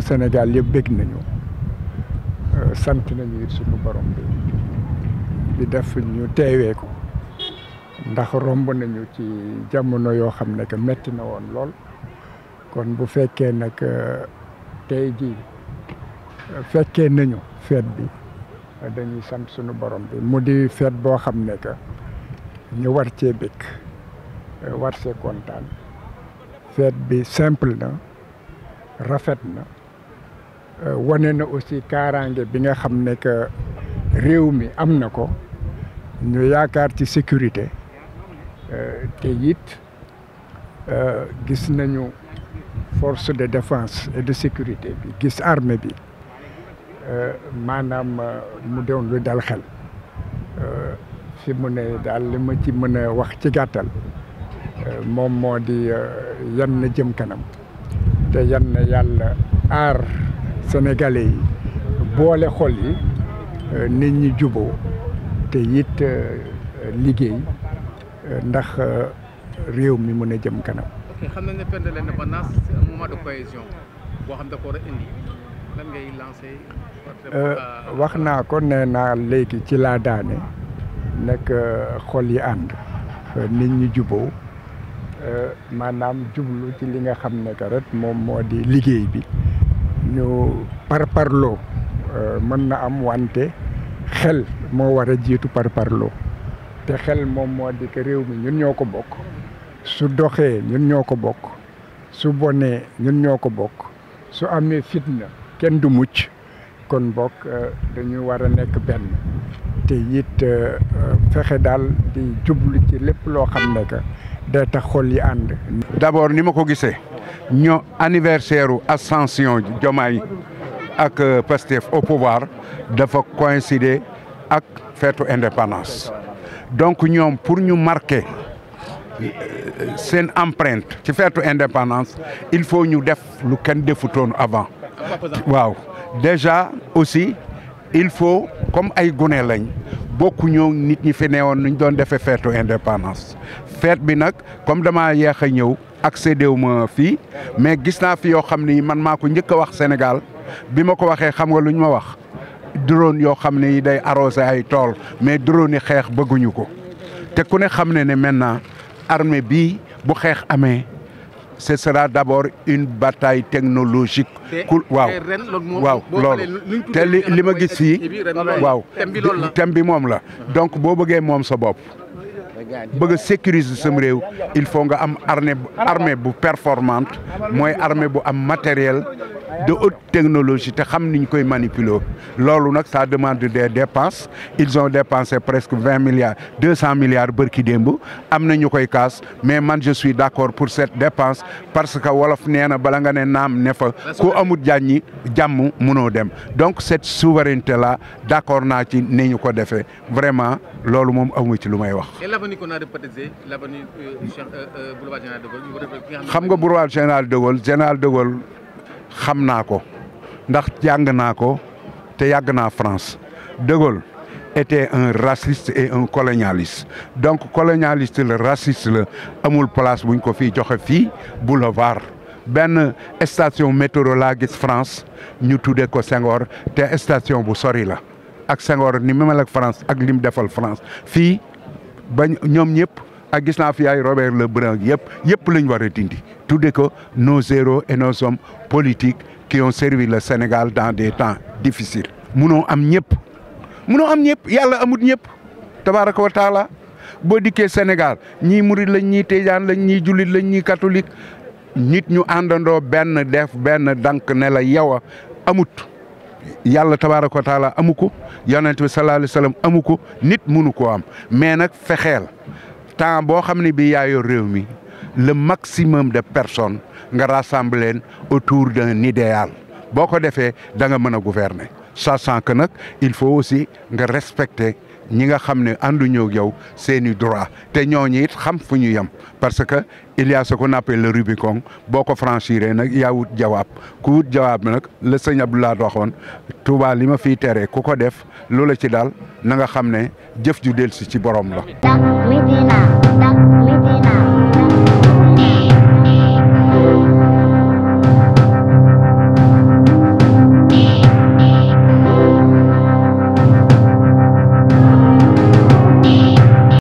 doomu Sénégal yëpp bég nañu sant nañu it suñu borom bi di def ñu teewee ko ndax romb nañu ci jamono yoo xam ne que metti na woon lool kon bu fekkee nag tey jii fekkee nañu feet bi dañuy sant suñu borom bi mu di feet boo xam ne que ñu war cee bëgg war see kontaan feet bi simple na rafet na wane na aussi kaaraange bi nga xam ne que réew mi am na ko ñu yaakaar ci sécurité te it gis nañu force de défense et de sécurité bi gis armée bi maanaam mu doon lu dal xel fi mu ne daal li ma ci mën a wax ci gàttal moom moo di yan na jëm kanam te yan na yàlla aar sénégalais yi boole xol yi nit ñi juboo te it liggéey ndax réew mi mën a jëm kanam. ok xam nañ ne fête de l'indépendance c'est un moment de cohésion boo xam da ko war a indi lan ngay lancer. wax naa ko nee naa léegi ci laa daane nekk xol yi ànd nit ñi juboo maanaam jublu ci li nga xam ne que rek moom moo di liggéey bi ñu parparloo mën na am wante xel moo war a jiitu parparloo te xel moom moo di que réew mi ñun ñoo ko bokk su doxee ñun ñoo ko bokk su bonee ñun ñoo ko bokk su amee fitna kenn du mucc kon bokk dañu war a nekk benn te it fexe daal di jublu ci lépp loo xam ne que day tax xol yi ànd. d'abord ni ma ko gisee ñoo anniversaire u ascension Diomaye ak Pastef au pouvoir dafa coïncider ak feetu indépendance donc ñoom pour ñu marquer seen empreinte ci feetu indépendance il faut ñu def lu kenn defutoon avant waaw déjà aussi il faut comme ay gune lañ bokku ñoo nit ñi fi newoon nuñ doon defee feetu indépendance feet bi nag comme dama yeex a ñëw accédé wu ma fii mais gis naa fi yoo xam ni man maa ko njëkk a wax Sénégal bi ma ko waxee xam nga luñ ma wax drone yoo xam ne day arrosé ay tool mais drone yi xeex bëgguñu ko te ku ne xam ne maintenant armée bi bu xeex amee ce sera d'abord une bataille technologique. waaw waaw loolu te li ma gis fii waaw thème bi moom la donc boo bëggee moom sa bopp bëgg a sécuriser sam réew il faut nga am armée bu performante mooy armée bu am matériel de haute technologie te xam niñ koy manipuler loolu nag ça demande des dépenses ils ont dépensé presque 20 milliards 200 milliards bërki démb am na ñu koy kaas mais man je suis d'accord pour cette dépense parce que wolof nee na bala nga ne naam ne fa ku amut jàññi jàmm mënoo dem donc cette souveraineté là d'accord naa ci ni ñu ko defee vraiment loolu moom amu ci lu may wax. Et l'avenir qu'on a rebaptisé l'avenir boulevard Général de Gaulle. xam nga boulevard Général de Gaulle xam naa ko ndax jàng naa ko te yàgg naa France de Gaulle était un raciste et un colonialiste donc colonialiste la raciste la amul place buñ ko fii joxe fii boulevard benn station météo laa gis France ñu tuddee ko Senghor te station bu sori la ak Senghor ni mu mel ak France ak lim defal France fii ba ñoom ñëpp ak gis naa fi ay Robert Lebrun yëpp lañ war a dindi tuddee ko nos héros et nos hommes politiques qui ont servi le Sénégal dans des temps difficiles. munoo am ñëpp yàlla amut ñëpp tabaraka wa taala boo dikkee Sénégal ñii murid lañ ñii tijaan lañ ñii jullit lañ ñii catholique nit ñu àndandoo benn def benn dank ne la yow a amut yàlla tabaraka wa taala amu ko yonent bi sallallahu alayhi wa sallam amu ko nit munu koo am mais nag fexeel temps boo xam ne bii yaa yor réew mi le maximum de personnes nga rassembler leen autour d'un idéal boo ko defee da nga mën a gouverner sachant que nag il faut aussi nga respecter ñi nga xam ne ànduñoo ak yow seeni droit te ñooñu it xam fu ñu yem parce que il y a ce qu'on appelle le Rubicon boo ko franchiré nag yaa wut jawaab ku wut jawaab bi nag la sëñ Abdoulaye waxoon Touba li ma fiy tere ku ko def loola ci daal na nga xam ne jëf ju dellusi ci borom la.